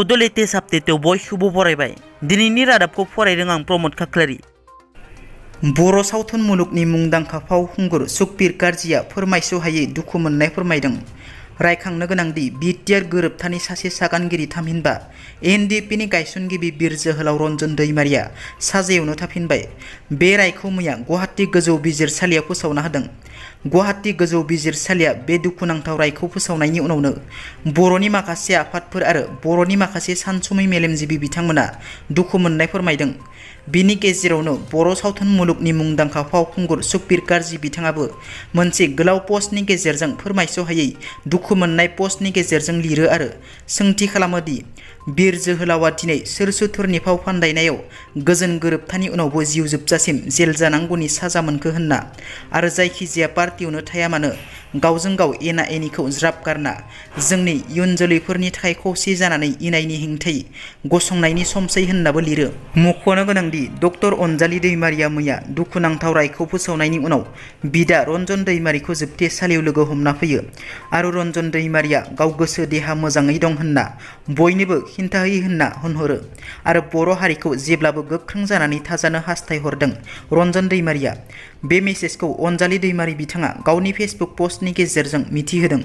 बड' लेटेस्ट आपडेटआव बयखौबो बरायबाय। दिनैनि रादाबखौ फरायदों आं प्रमद खाख्लारि। बर' सावथुन मुलुगनि मुंदांखा फावखुंगुर सुखबीर काrzीआ फोरमायस'हायै दुखु मोननाय फोरमायदों। रायखांनो गोनांदि बिटिआर गोरोबथानि सासे सागानगिरि थामहिनबा एनडिएफबिनि गायसनगिरि बिर जोहोलाव रन्जन दैमारिया साजायावनो थाफिनबाय। बे रायखौ मैया गुवाहाटी गोजौ बिजिरसालियाव फोसावना होदों। गुवाहाटी गोजौ बिजिरसालिया बे दुखुनांथाव रायखौ फोसावनायनि उनावनो बर'नि माखासे आफादफोर आरो बर'नि माखासे सानसुमै मेलेमजिबि बिथांमोना दुखु मोननाय फोरमायदों। बिनि गेजेरावनो बर' सावथुन मुलुगनि मुंदांखा फावखुंगुर सुखबीर काrzee बिथाङाबो मोनसे गोलाव पस्टनि गेजेरजों फोरमायस'हायै दुखु मोननाय पस्टनि गेजेरजों लिरो आरो सोंथि खालामो दि बिर जोहोलावा दिनै सोर सुथुरनि फाव फान्दायनायाव गोजोन गोरोबथानि उनावबो जिउ जोबजासिम जेल जानांगौनि साजा मोनखो होनना आरो जायखिजाया पार्टियावनो थाया मानो गावजों गाव एना एनिखौ ज्राब गारना जोंनि इयुन जोलैफोरनि थाखाय खौसे जानानै इनायनि हेंथायै गसंनायनि समसै होननाबो लिरो। मख'नो गोनांदि डक्टर अनजालि दैमारिया मैया दुखुनांथाव रायखौ फोसावनायनि उनाव बिदा रन्जन दैमारिखौ जोबथेसालियाव लोगो हमना फैयो आरो रन्जन दैमारिया गाव गोसो देहा मोजाङै दं होनना बयनोबो खिन्थाहोयो होनना होनहरो आरो बर' हारिखौ जेब्लाबो गोख्रों जानानै थाजानो हास्थायहरदों। रन्जन दैमारिया बे मेसेजखौ अनजालि दैमारि बिथाङा गावनि फेसबुक पस्टनि गेजेरजों मिथिहोदों।